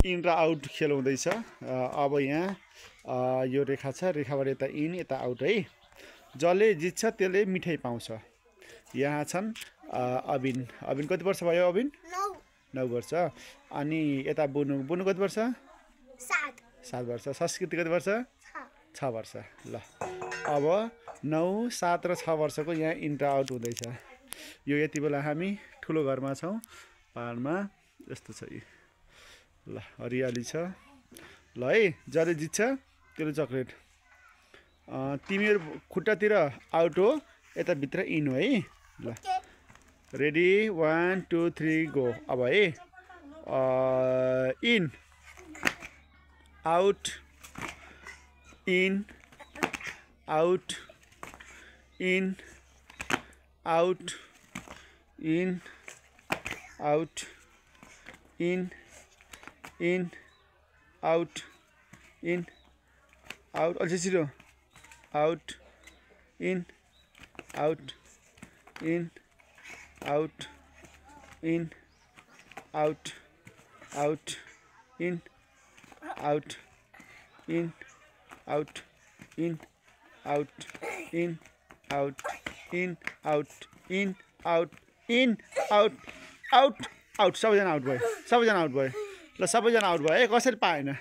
In र out खेल हुँदैछ। अब यहाँ यो रेखा छ, रेखाबाट यता इन यता आउट है। जसले जित्छ त्यसले मिठाई पाउँछ। यहाँ छन् अबिन। अबिन कति वर्ष भयो अबिन? 9 वर्ष। अनि यता बुनु। बुनु कति वर्ष? 7 वर्ष। संस्कृति कति वर्ष? 6 वर्ष। ल अब 9, 7 र 6 वर्षको यहाँ इन र आउट हुँदैछ। यो यति बेला हामी ठुलो घरमा छौँ, पाहाडमा। यस्तो छ यो। ल हरियाली छ। ल है, जसले जित्छ त्यसले चक्लेट। तिमीहरू खुट्टातिर आउट हो, यता भित्र इन हो है। ल रेडी 1 2 3 गो। अब है in out in out in out in out in in out in out. अझै छिटो। Out in out in out in out out in out in out in out in out in out in out in out out out. सबैजना out भयो, सबैजना out भयो। ल सबैजना out भयो है, कसैले पाएन।